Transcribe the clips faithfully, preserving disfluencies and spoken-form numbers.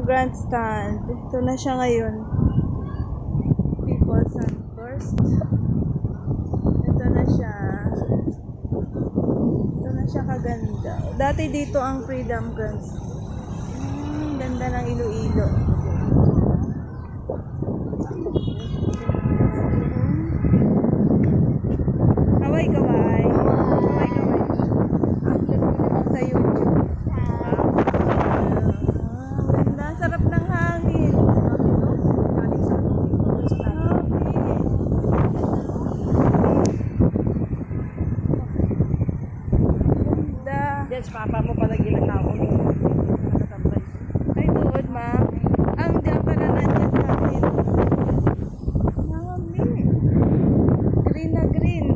Grandstand. Ito na siya ngayon. People's Outburst. Ito na siya. Ito na siya kaganda. Dati dito ang Freedom Grandstand. Hmm, ganda ng Iloilo. Kaway, kaway. Kaway, kaway. Upload ko naman sa YouTube. Ah, ganda. Sarap ng hangin. Grabe. Ganda. Yes, papa mo pala ginatao. Ay, tuod, ma. Ang diyan pala nandiyan sa akin. Nami. Green na green.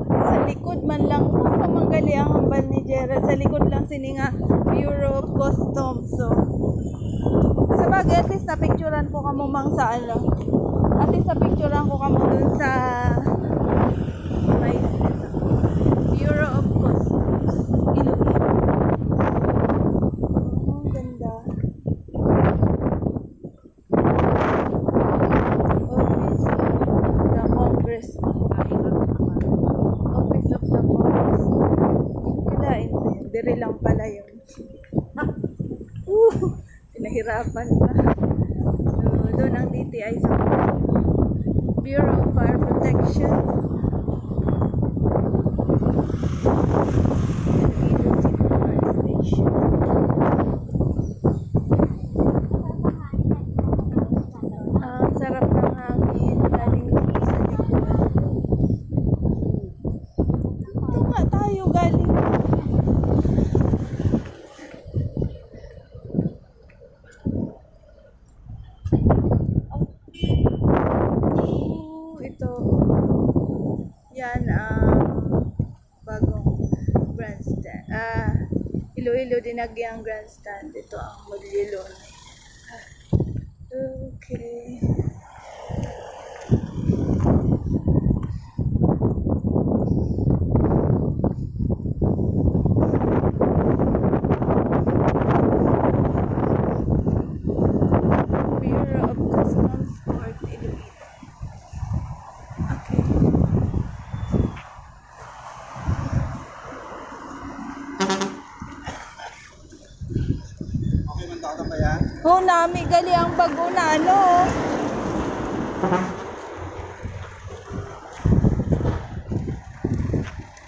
Sa likod man lang, oh, pamanggali ang hambal ni Gerald. Sa likod lang sini nga Bureau of Customs. So, sa bagay, at least napicturan ko kamo mang sa ano. At least napicturan ko kamo dun sa may Bureau of Customs. Iloilo. Oh, ang ganda. Office of the Congress. Office of the Congress. Kalain ko yun. Diri lang pala yun. Uh, pinahirapan pa. So, doon ang D T I sa Bureau of Fire Protection. Iloilo City Fire Station. Ang sarap ng hangin galing dito sa likod. Tunga tayo galing. Oh, ito. Yan ang bagong grandstand. Ah, Iloilo Dinagyang Grandstand. Ito ang Modelo. Okay. Bureau of Customs Court, Iloilo. Okay. Okay man to, ano ba yan? Oh, nami gali ang bag-o na, ano?